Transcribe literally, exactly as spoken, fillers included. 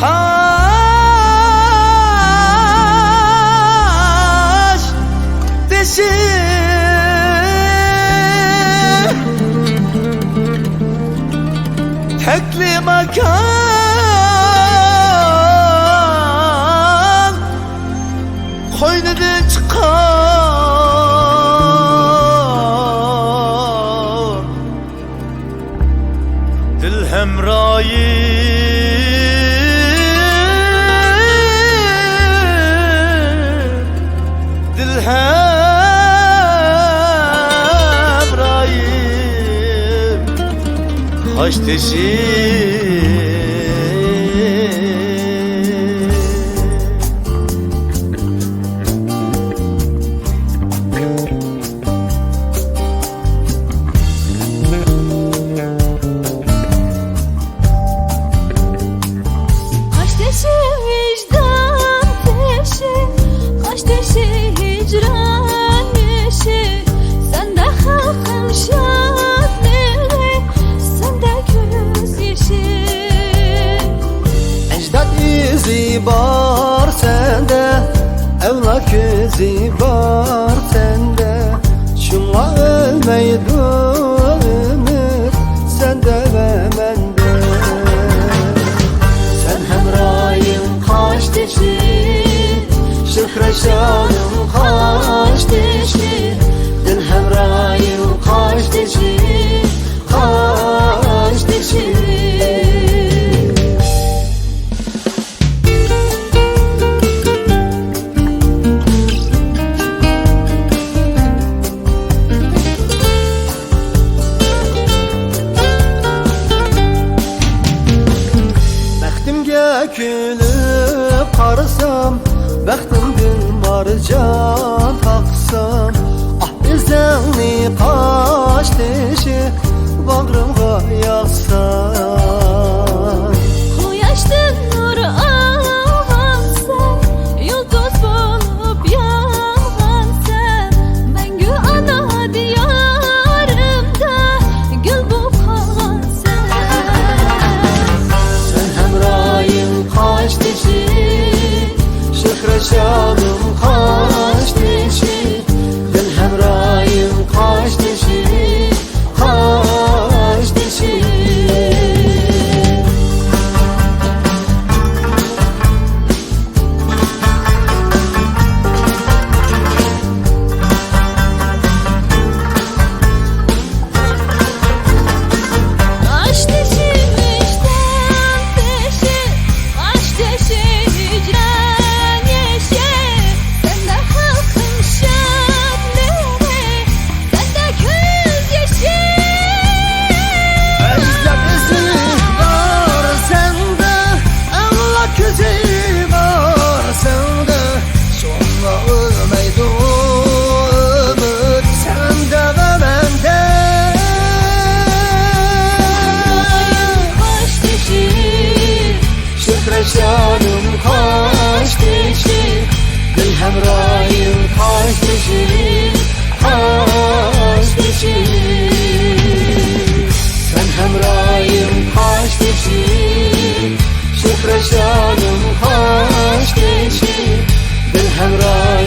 قاشتېشىم، تەكلىماكان قوينىدىن چىققان دىل ھەمرايىم، دىل ھەمرايىم، قاشتېشىم. قاشتېشى ۋىجدان تېشى، قاشتېشى ھىجران يېشى، سەندە خەلقىم شادلىقى، سەندە كۆز يېشى. ئەجداد ئىزى بار سەندە، ئەۋلاد كۆزى بار سەندە، شۇڭا ئۆلمەيدۇ ئۈمىد سەندە ۋە مەندە. سەن ھەمرايىم قاشتېشى، شۆھرەت شانىم قاشتېشى، دىل ھەمرايىم قاشتېشى، قاشتېشى. بەختىمگە كۈلۈپ قارىسام، بەختىمدىن مارجان تاقسام، ئاھ، ئىزىڭنى قاشتېشى باغرىمغا يازسام. قۇياشتىن نۇر ئالغانسەن، يۇلتۇز بولۇپ يانغانسەن، مەڭگۈ ئانا دىيارىمدا گۈل بولۇپ قالغانسەن. سەن ھەمرايىم قاشتېشى، شۆھرەت شانىم قاشتېشى، دىل ھەمرايىم قاشتېشى، قاشتېشى. قاشتېشى ۋىجدان تېشى، قاشتېشى ھىجران يېشى، سەندە خەلقىم شادلىقى، سەندە كۆز يېشى. ئەجداد ئىزى بار سەندە، ئەۋلاد كۆزى بار سەندە، شۇڭا ئۆلمەيدۇ ئۈمىد سەندە ۋە مەندە. قاشتېشى، شۆھرەت شانىم قاشتېشى، دىل ھەمرايىم قاشتېشى، قاشتېشى. سەن ھەمرايىم قاشتېشى، شۆھرەت شانىم قاشتېشى، دىل ھەمرايىم